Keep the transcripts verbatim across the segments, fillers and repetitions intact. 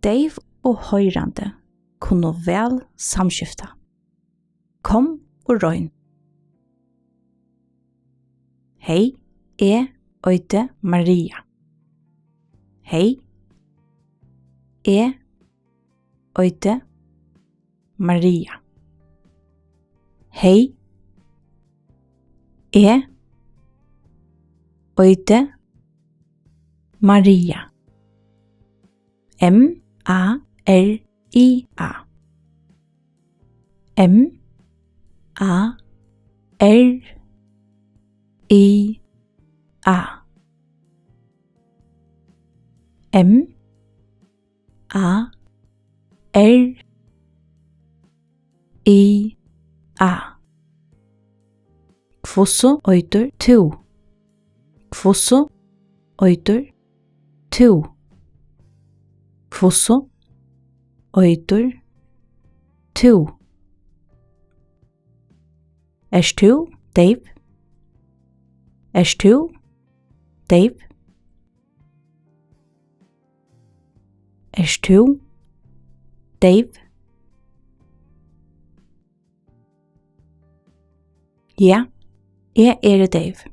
Deyv og hoyrandi kunnu væl samskifta. Kom og royn. Hey, eg eiti Maria. Hey, eg eiti Maria. Hey, eg eiti Maria. M A R I A. M A R I A. M A R I A. Hvussu eitur tú? Hvussu eitur tú? Hvussu eitur tú? Ert tú deyv? Ert tú deyv? Ert tú deyv? Ja, eg eri deyv.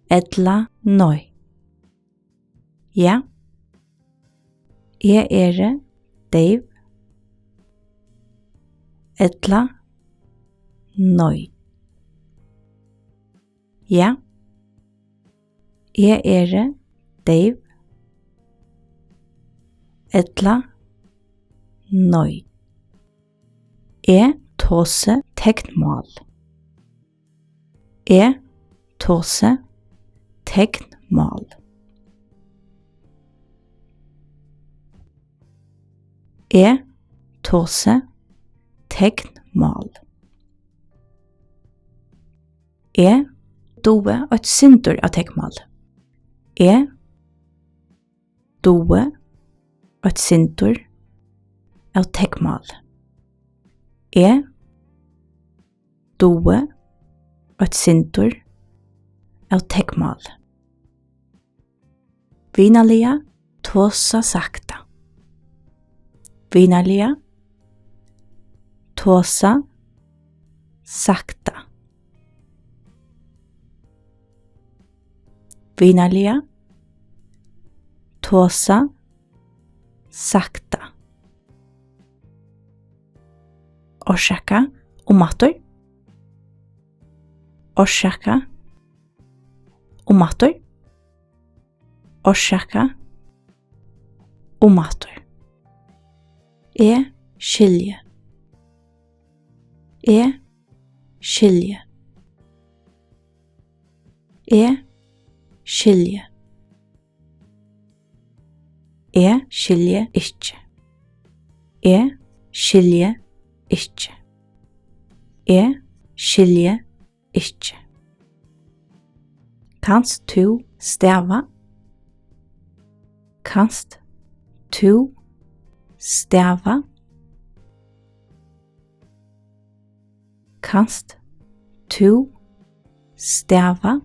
Ella nei. Ja, eg eri deyv. Ella nei. Ja, eg eri deyv. Ella nei. Eg tosi teknmál. Eg tosi teknmál. Eg tosi teknmál. Eg dugi eitt sindur av teknmáli. Eg dugi eitt sindur av teknmáli. Eg dugi eitt sindur av teknmáli. Vinarliga, tosa sakta. Vinarliga, tosa sakta. Vinarliga, tosa sakta. Orsaka, umaftur. Orsaka, umaftur. Orsaka, umaftur. Eg skilji. Eg skilji. Eg skilji. Eg skilji ikki. Eg skilji ikki. Eg skilji ikki. Kanst tú stava? Kanst tú stava? Kanst tú stava?